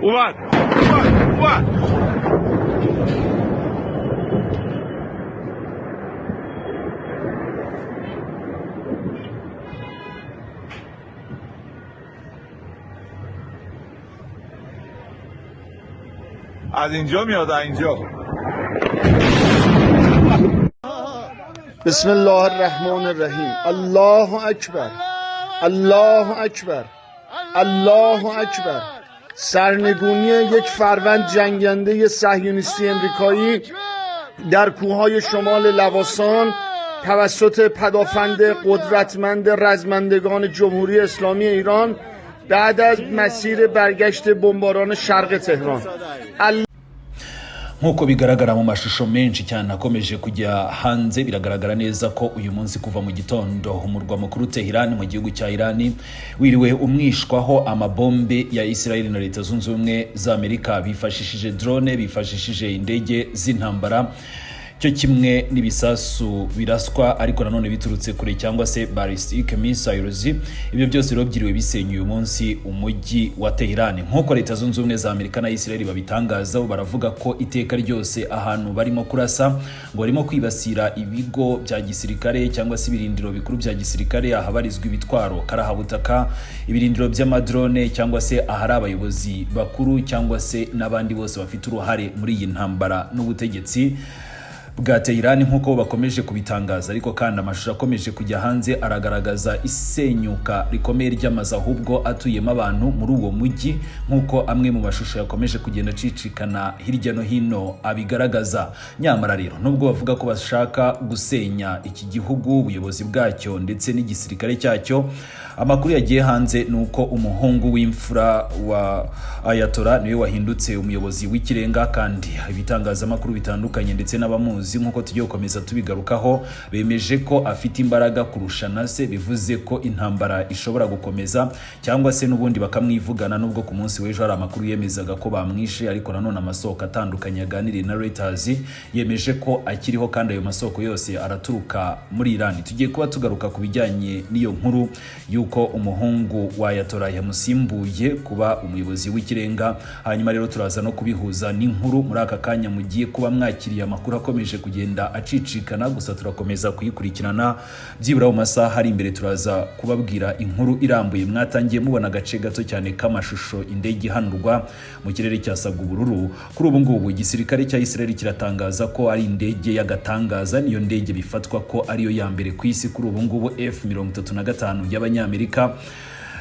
اومد اومد اومد. از اینجا میاد، از اینجا. بسم الله الرحمن الرحیم. الله اکبر، الله اکبر، الله اکبر. سرنگونی یک فروند جنگنده صهیونیستی امریکایی در کوههای شمال لواسان توسط پدافند قدرتمند رزمندگان جمهوری اسلامی ایران بعد از مسیر برگشت بمباران شرق تهران. Nk'uko bigaragara mu mashusho menshi cyane akomeje kujya hanze, biragaragara neza ko uyu munsi kuva mu gitondo umurwa mukuru Tehran mu gihugu cya Iran wiriwe umwishwaho amabombe ya Israel na Leta Zunze Ubumwe za Amerika, bifashishije drone, bifashishije indege z'intambara, cyo kimwe n'ibisasu biraswa ariko nanone biturutse kure, cyangwa se ballistic missiles. Ibyo byose rero byiriwe bisenya uyu munsi umujyi wa Tehran, nk'uko Leta Zunze Ubumwe za Amerika na Israel babitangaza. Baravuga ko iteka ryose ahantu barimo kurasa ngo barimo kwibasira ibigo bya gisirikare cyangwa se ibirindiro bikuru bya gisirikare, ahabarizwa ibitwaro karahabutaka, ibirindiro by'amadrone, cyangwa se ahari abayobozi bakuru cyangwa se n'abandi bose bafite uruhare muri iyi ntambara n'ubutegetsi bwa Tehran, nk'uko bakomeje kubitangaza. Ariko kandi amashusho akomeje kujya hanze aragaragaza isenyuka rikomeye ry'amazu ahubwo atuyemo abantu muri uwo mujyi, nk'uko amwe mu mashusho yakomeje kugenda acicikana hirya no hino abigaragaza. Nyamara rero, nubwo bavuga ko bashaka gusenya iki gihugu, ubuyobozi bwacyo ndetse n'igisirikare cyacyo, amakuru yagiye hanze ni uko umuhungu w'imfura wa Ayatollah niwe wahindutse umuyobozi w'ikirenga. Kandi ibitangazamakuru bitandukanye ndetse n'abamuzi, nk'uko tugiye gukomeza tubigarukaho, bemeje ko afite imbaraga kurusha na se, bivuze ko intambara ishobora gukomeza cyangwa se n'ubundi bakamwivugana, nubwo ku munsi w'ejo hari amakuru yemezaga ko bamwishe. Ariko nanone amasoko atandukanye yaganiriye na Reuters yemeje ko akiriho, kandi ayo masoko yose araturuka muri Iran. Tugiye kuba tugaruka ku bijyanye n'iyo nkuru y'uko umuhungu wa Ayatollah yamusimbuye kuba umuyobozi w'ikirenga. Hanyuma rero turaza no kubihuza n'inkuru muri aka kanya mugiye kuba mwakiriye, amakuru akomeje kugenda acicikana. Gusa turakomeza kuyikurikirana, byibura mu masaha ari imbere turaza kubabwira inkuru irambuye. Mwatangiye mubona agace gato cyane k'amashusho, indege ihanurwa mu kirere cyasaga ubururu. Kuri ubu ngubu igisirikare cya Israel kiratangaza ko ari indege y'agatangaza. Niyo ndege bifatwa ko ariyo ya mbere ku isi kuri ubu ngubu, F-35 y'Abanyamerika.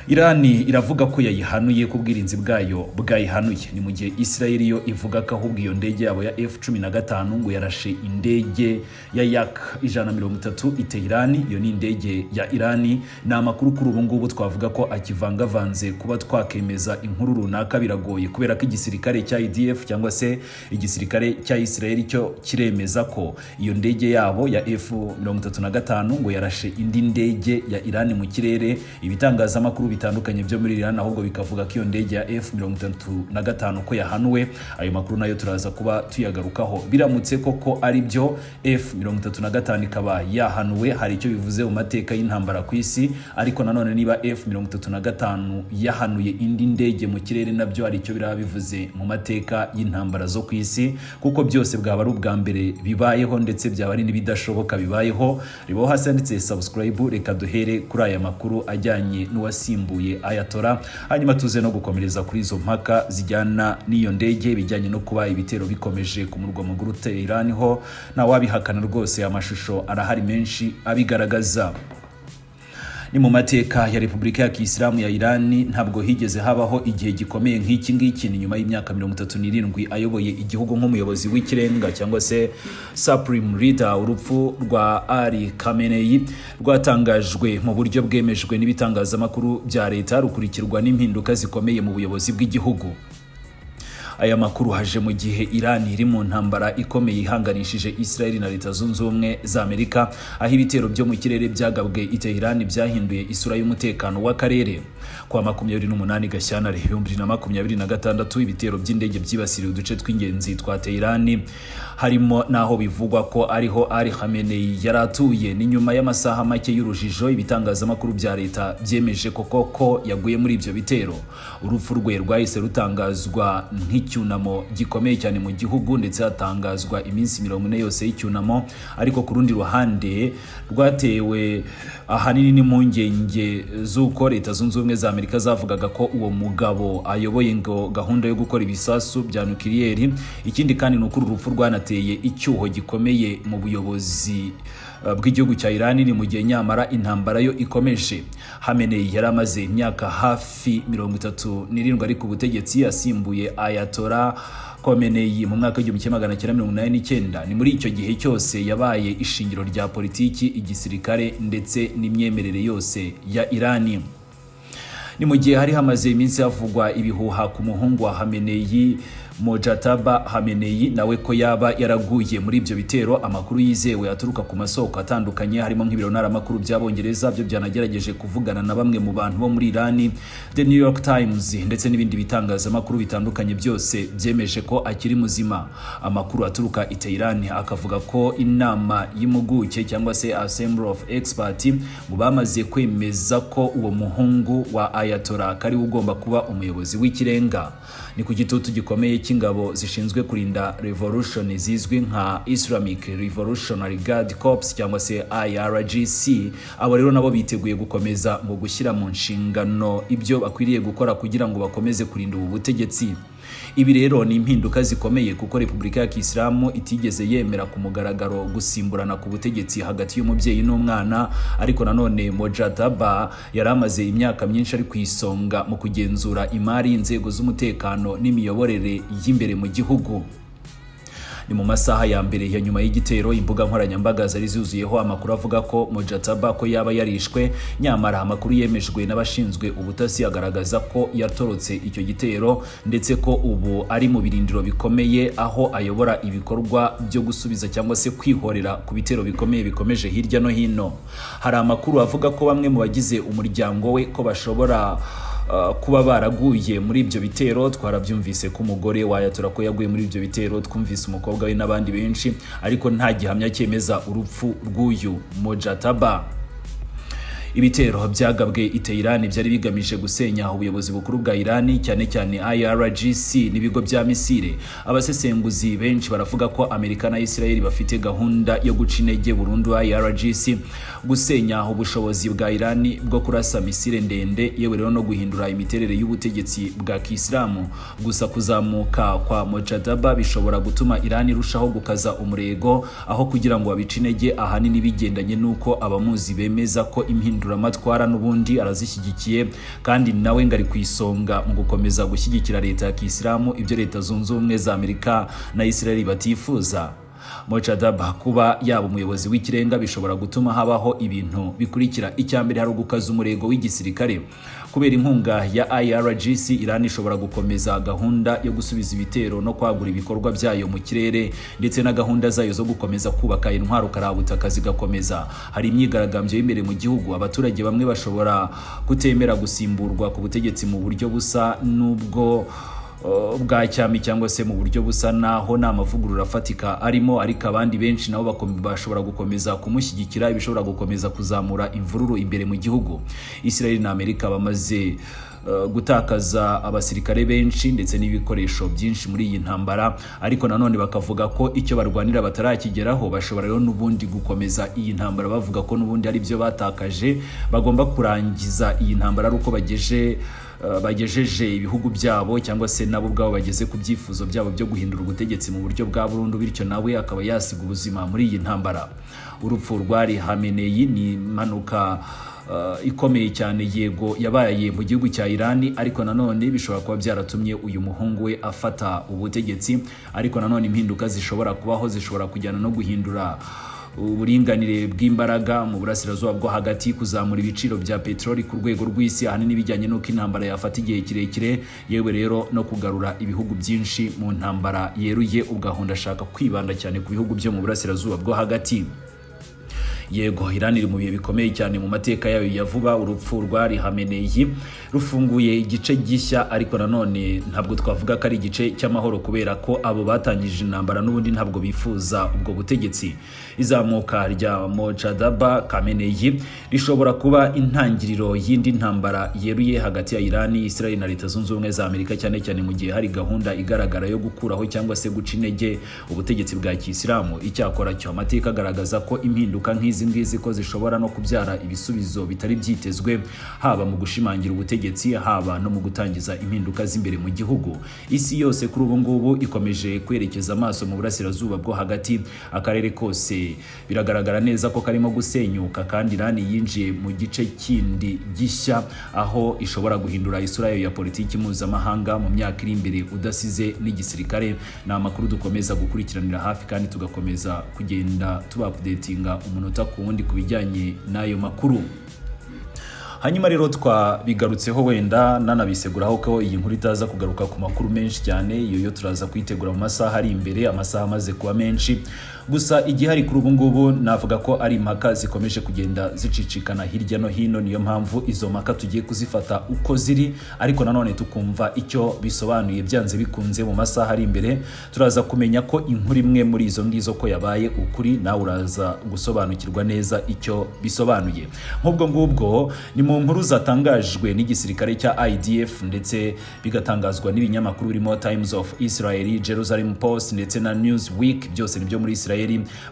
Irani iravuga ko yayihanuye, ko ubwirinzi bwayo bwayihanuye. Ni mu gihe Israel yo ivuga ko ahubwo iyo ndege yabo ya F-15 ngo yarashe indege ya Yak 130 i Tehran. Iyo ni indege ya Irani. Ni amakuru kuri ubu ngubu twavuga ko akivangavanze, kuba twakemeza inkuru runaka biragoye, kubera ko igisirikare cya IDF cyangwa se igisirikare cya Israel cyo kiremeza ko iyo ndege yabo ya F-35 ngo yarashe indi ndege ya Irani mu kirere. Ibitangazamakuru bitandukanye byo muri Iran ahubwo bikavuga ko iyo ndege ya F-35 ko yahanuwe. Ayo makuru nayo turaza kuba tuyagarukaho. Biramutse koko ari byo, F-35 ikaba yahanuwe, hari icyo bivuze mu mateka y'intambara ku isi. Ariko nanone niba F-35 yahanuye indi ndege mu kirere, nabyo hari icyo biraba bivuze mu mateka y'intambara zo ku isi, kuko byose bwaba ari ubwa mbere bibayeho, ndetse byaba ari n'ibidashoboka bibayeho. Ribaho hasi handitse subscribe. Reka duhere kuri aya makuru ajyanye n'uwasimbuye Ayatollah, hanyuma tuze no gukomereza kuri izo mpaka zijyana n'iyo ndege, bijyanye no kuba ibitero bikomeje ku murwa mukuru Tehran. Ho ntawabihakana rwose, amashusho arahari menshi abigaragaza. Ni mu mateka ya Repubulika ya Kisilamu ya Irani ntabwo higeze habaho igihe gikomeye nk'iki ngiki. Ni nyuma y'imyaka 37 ayoboye igihugu nk'umuyobozi w'ikirenga cyangwa se supreme leader. Urupfu rwa Ali Khamenei rwatangajwe mu buryo bwemejwe n'ibitangazamakuru bya leta, rukurikirwa n'impinduka zikomeye mu buyobozi bw'igihugu. Aya makuru haje mu gihe Iran iri mu ntambara ikomeye ihanganishije Israel na Leta Zunze Ubumwe za Amerika, aho ibitero byo mu kirere byagabwe i Tehran byahinduye isura y'umutekano w'akarere. Kwa 28 Gashyantare 2026, ibitero by'indege byibasiriye uduce tw'ingenzi twa Tehran, harimo n'aho bivugwa ko ariho Ali Khamenei yari atuye. Ni nyuma y'amasaha make y'urujijo, ibitangazamakuru bya leta byemeje ko koko yaguye muri ibyo bitero. Urupfu rwe rwahise rutangazwa nk'icyunamo gikomeye cyane mu gihugu, ndetse hatangazwa iminsi 40 yose y'icyunamo. Ariko ku rundi ruhande, rwatewe ahanini n'impungenge z'uko Leta Zunze Ubumwe za Amerika zavugaga ko uwo mugabo ayoboye ngo gahunda yo gukora ibisasu bya nukiliyeri. Ikindi kandi ni uko uru rupfu rwanateye icyuho gikomeye mu buyobozi bw'igihugu cya Iran, ni mu gihe nyamara intambara yo ikomeje. Khamenei yari amaze imyaka hafi 37 ari ku butegetsi, asimbuye Ayatollah Khomeini mu mwaka w'1989. Ni muri icyo gihe cyose yabaye ishingiro rya politiki, igisirikare ndetse n'imyemerere yose ya Irani. Ni mu gihe hari hamaze iminsi havugwa ibihuha ku muhungu wa Khamenei, Mojtaba Khamenei, nawe ko yaba yaraguye muri ibyo bitero. Amakuru yizewe aturuka ku masoko atandukanye, harimo nk'ibiro ntaramakuru by'Abongereza byo byanagerageje kuvugana na bamwe mu bantu bo muri Irani, The New York Times ndetse n'ibindi bitangazamakuru bitandukanye, byose byemeje ko akiri muzima. Amakuru aturuka i Tehran akavuga ko inama y'impuguke cyangwa se Assembly of Experts ngo bamaze kwemeza ko uwo muhungu wa Ayatollah kari ugomba kuba umuyobozi w'ikirenga. Ni ku gitutu gikomeye cy'ingabo zishinzwe kurinda revolution zizwi nka Islamic Revolutionary Guard Corps cyangwa se IRGC. Abo rero nabo biteguye gukomeza mu gushyira mu nshingano ibyo bakwiriye gukora kugira ngo bakomeze kurinda ubu butegetsi. Ibi rero ni impinduka zikomeye, kuko Repubulika ya Kisilamu itigeze yemera ku mugaragaro gusimburana ku butegetsi hagati y'umubyeyi n'umwana. Ariko nanone Mojtaba yari amaze imyaka myinshi ari ku isonga mu kugenzura imari, inzego z'umutekano n'imiyoborere y'imbere mu gihugu. Ni mu masaha ya mbere ya nyuma y'igitero, imbuga nkoranyambaga zari zuzuyeho amakuru avuga ko Mojtaba ko yaba yarishwe. Nyamara amakuru yemejwe n'abashinzwe ubutasi agaragaza ko yatorotse icyo gitero, ndetse ko ubu ari mu birindiro bikomeye, aho ayobora ibikorwa byo gusubiza cyangwa se kwihorera ku bitero bikomeye bikomeje hirya no hino. Hari amakuru avuga ko bamwe mu bagize umuryango we ko bashobora kuba baraguye muri ibyo bitero. Twarabyumvise ko umugore wa Ayatollah ko yaguye muri ibyo bitero, twumvise umukobwa we n'abandi benshi, ariko nta gihamya cyemeza urupfu rw'uyu Mojtaba. Ibitero byagabwe i Tehran byari bigamije gusenya ubuyobozi bukuru bwa Iran, cyane cyane IRGC n'ibigo bya misile. Abasesenguzi benshi baravuga ko Amerika na Israel bafite gahunda yo guca intege burundu IRGC, gusenya ubushobozi bwa Iran bwo kurasa misile ndende, yewe rero no guhindura imiterere y'ubutegetsi bwa Kisilamu. Gusa kuzamuka kwa Mojtaba bishobora gutuma Iran irushaho gukaza umurego aho kugira ngo babice intege, ahanini bigendanye n'uko abamuzi bemeza ko impinduramatwara n'ubundi arazishyigikiye, kandi nawe ngo ari ku isonga mu gukomeza gushyigikira leta ya Kisilamu, ibyo Leta Zunze Ubumwe za Amerika na Israel batifuza. Mojtaba kuba yaba umuyobozi w'ikirenga bishobora gutuma habaho ibintu bikurikira. Icya mbere, hari ugukaza umurego w'igisirikare. Kubera inkunga ya IRGC, Iran ishobora gukomeza gahunda yo gusubiza ibitero no kwagura ibikorwa byayo mu kirere, ndetse na gahunda zayo zo gukomeza kubaka intwaro karabutaka zigakomeza. Hari imyigaragambyo y'imbere mu gihugu. Abaturage bamwe bashobora kutemera gusimburwa ku butegetsi mu buryo busa n'ubwo bwa cyami cyangwa se mu buryo busa naho nta mavugurura afatika arimo, ariko abandi benshi nabo bashobora gukomeza kumushyigikira, ibishobora gukomeza kuzamura imvururu imbere mu gihugu. Israel na Amerika bamaze gutakaza abasirikare benshi ndetse n'ibikoresho byinshi muri iyi ntambara, ariko nanone bakavuga ko icyo barwanira batarakigeraho. Bashobora rero n'ubundi gukomeza iyi ntambara, bavuga ko n'ubundi ari byo batakaje, bagomba kurangiza iyi ntambara ari uko bagejeje ibihugu byabo cyangwa se nabo ubwabo bageze ku byifuzo byabo byo guhindura ubutegetsi mu buryo bwa burundu, bityo nawe akaba yasiga ubuzima muri iyi ntambara. Urupfu rwari Khamenei ni impanuka ikomeye cyane, yego yabaye mu gihugu cya Irani, ariko nanone bishobora kuba byaratumye uyu muhungu we afata ubutegetsi. Ariko nanone impinduka zishobora kubaho zishobora kujyana no guhindura uburinganire bw'imbaraga mu Burasirazuba bwo Hagati, kuzamura ibiciro bya peteroli ku rwego rw'isi, ahanini bijyanye n'uko intambara yafata igihe kirekire, yewe rero no kugarura ibihugu byinshi mu ntambara yeruye. Ubwo ndashaka kwibanda cyane ku bihugu byo mu Burasirazuba bwo Hagati. Yego, Iran iri mu bihe bikomeye cyane mu mateka yayo ya vuba. Urupfu rwa Khamenei rufunguye igice gishya, ariko nanone ntabwo twavuga ko ari igice cy'amahoro, kubera ko abo batangije intambara n'ubundi ntabwo bifuza ubwo butegetsi. Izamuka rya Mojtaba Khamenei rishobora kuba intangiriro y'indi ntambara yeruye hagati ya Iran, Israel na Leta Zunze Ubumwe za Amerika, cyane cyane mu gihe hari gahunda igaragara yo gukuraho cyangwa se guca intege ubutegetsi bwa Kisilamu. Icyakora cyo, amateka agaragaza ko impinduka nk'izi ngizi ko zishobora no kubyara ibisubizo bitari byitezwe, haba mu gushimangira ubutegetsi, haba no mu gutangiza impinduka z'imbere mu gihugu. Isi yose kuri ubu ngubu ikomeje kwerekeza amaso mu Burasirazuba bwo Hagati. Akarere kose biragaragara neza ko karimo gusenyuka, kandi Iran yinjiye mu gice kindi gishya aho ishobora guhindura isura yayo ya politiki mpuzamahanga mu myaka iri imbere, udasize n'igisirikare. Ni amakuru dukomeza gukurikiranira hafi kandi tugakomeza kugenda tuba updatinga umunota ku wundi ku bijyanye n'ayo makuru. Hanyuma rero twabigarutseho, wenda nanabiseguraho ko iyi nkuru itaza kugaruka ku makuru menshi cyane. Iyo yo turaza kuyitegura mu masaha ari imbere, amasaha amaze kuba menshi. Gusa igihari kuri ubu ngubu, navuga ko ari impaka zikomeje kugenda zicicikana hirya no hino. Niyo mpamvu izo mpaka tugiye kuzifata uko ziri, ariko nanone tukumva icyo bisobanuye. Byanze bikunze, mu masaha ari imbere turaza kumenya ko inkuru imwe muri izo ngizo ko yabaye ukuri, nawe uraza gusobanukirwa neza icyo bisobanuye. Nk'ubwo ngubwo ni mu nkuru zatangajwe n'igisirikare cya IDF, ndetse bigatangazwa n'ibinyamakuru birimo Times of Israel, Jerusalem Post ndetse na Newsweek, byose nibyo muri Israel.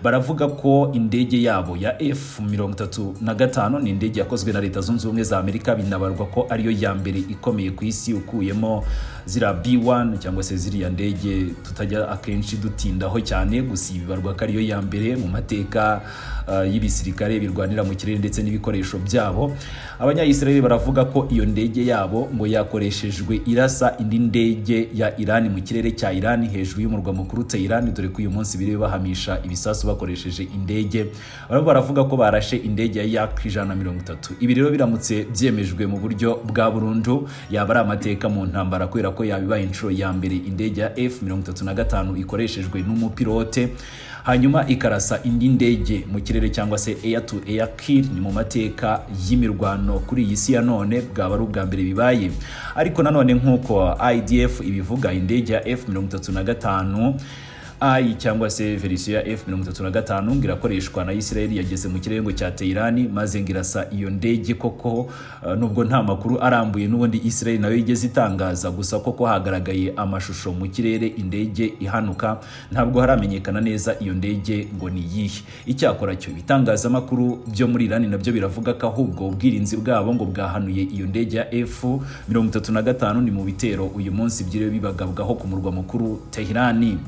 Baravuga ko indege yabo ya F-35, ni indege yakozwe na Leta Zunze Ubumwe za Amerika, binabarwa ko ariyo ya mbere ikomeye ku isi ukuyemo ziriya B1 cyangwa se ziriya ndege tutajya akenshi dutindaho cyane. Gusa bibarwa ko ariyo ya mbere mu mateka y'ibisirikare birwanira mu kirere ndetse n'ibikoresho byabo. Abanya-Israel baravuga ko iyo ndege yabo ngo yakoreshejwe irasa indi ndege ya Iran mu kirere cya Iran, hejuru y'umurwa mukuru Tehran, dore ko uyu munsi biriwe bahamisha ibisasu bakoresheje indege. Barabo baravuga ko barashe indege ya Yak 130. Ibi rero biramutse byemejwe mu buryo bwa burundu, yaba ari amateka mu ntambara, kubera ko yaba ibaye inshuro ya mbere indege ya F-35 ikoreshejwe n'umupilote, hanyuma ikarasa indi ndege mu kirere, cyangwa se air to air kill. Ni mu mateka y'imirwano kuri iyi si ya none bwaba ari ubwa mbere bibaye. Ariko nanone, nk'uko IDF ibivuga, indege ya F-35 I cyangwa se verisiyo ya F-35 ngo irakoreshwa na Israel yageze mu kirere ngo cya Tehran, maze ngo irasa iyo ndege koko, nubwo nta makuru arambuye n'ubundi Israel nayo yigeze itangaza. Gusa koko hagaragaye amashusho mu kirere indege ihanuka. Ntabwo haramenyekana neza iyo ndege ngo ni iyihe. Icyakora cyo, ibitangazamakuru byo muri Iran nabyo biravuga ko ahubwo ubwirinzi bwabo ngo bwahanuye iyo ndege ya F-35. Ni mu bitero uyu munsi byiriwe bibagabwaho ku murwa mukuru Tehran.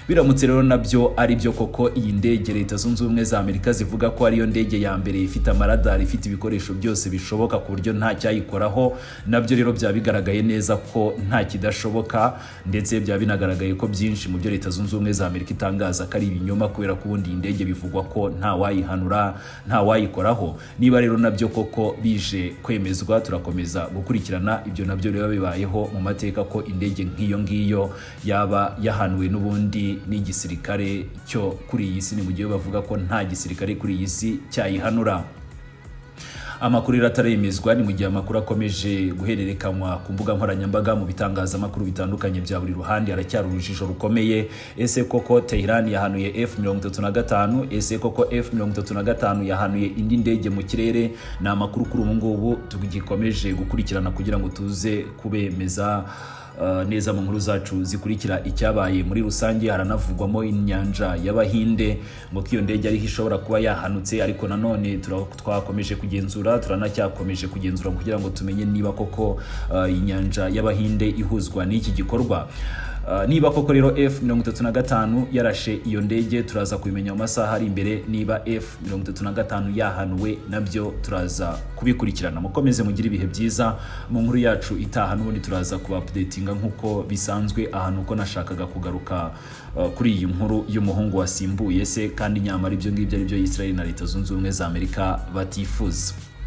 Biramutse rero nabyo ari byo koko, iyi ndege Leta Zunze Ubumwe za Amerika zivuga ko ariyo ndege ya mbere ifite amaradari, ifite ibikoresho byose bishoboka ku buryo nta cyayikoraho, nabyo rero byaba bigaragaye neza ko nta kidashoboka, ndetse byaba binagaragaye ko byinshi mu byo Leta Zunze Ubumwe za Amerika itangaza ko ari ibinyoma, kubera ko ubundi iyi ndege bivugwa ko nta wayihanura, nta wayikoraho. Niba rero nabyo koko bije kwemezwa, turakomeza gukurikirana ibyo. Nabyo biba bibayeho mu mateka ko indege nk'iyo ngiyo yaba yahanuwe n'ubundi n'igisirikare cyo kuri iyi si, ni mu gihe bavuga ko nta gisirikare kuri iyi si cyayihanura. Amakuru rero ataremezwa, ni mu gihe amakuru akomeje guhererekanywa ku mbuga nkoranyambaga, mu bitangazamakuru bitandukanye bya buri ruhande, haracyari urujijo rukomeye. Ese koko Tehran yahanuye F-35? Ese koko F-35 yahanuye indi ndege mu kirere? Ni amakuru kuri ubu ngubu tugikomeje gukurikirana kugira ngo tuze kubemeza neza mu nkuru zacu zikurikira icyabaye muri rusange. Haranavugwamo inyanja y'Abahinde, ngo ko iyo ndege ariho ishobora kuba yahanutse, ariko nanone twakomeje kugenzura, turanacyakomeje kugenzura kugira ngo tumenye niba koko inyanja y'Abahinde ihuzwa n'iki gikorwa. Niba koko rero F-35 yarashe iyo ndege, turaza kubimenya mu masaha ari imbere. Niba F-35 yahanuwe, nabyo turaza kubikurikirana. Mukomeze mugire ibihe byiza. Mu nkuru yacu itaha n'ubundi turaza kuba updatinga nk'uko bisanzwe. Ahantu uko nashakaga kugaruka kuri iyi nkuru y'umuhungu wasimbuye se, kandi nyamara ibyo ngibyo ari byo Israel na Leta Zunze Ubumwe za Amerika batifuza.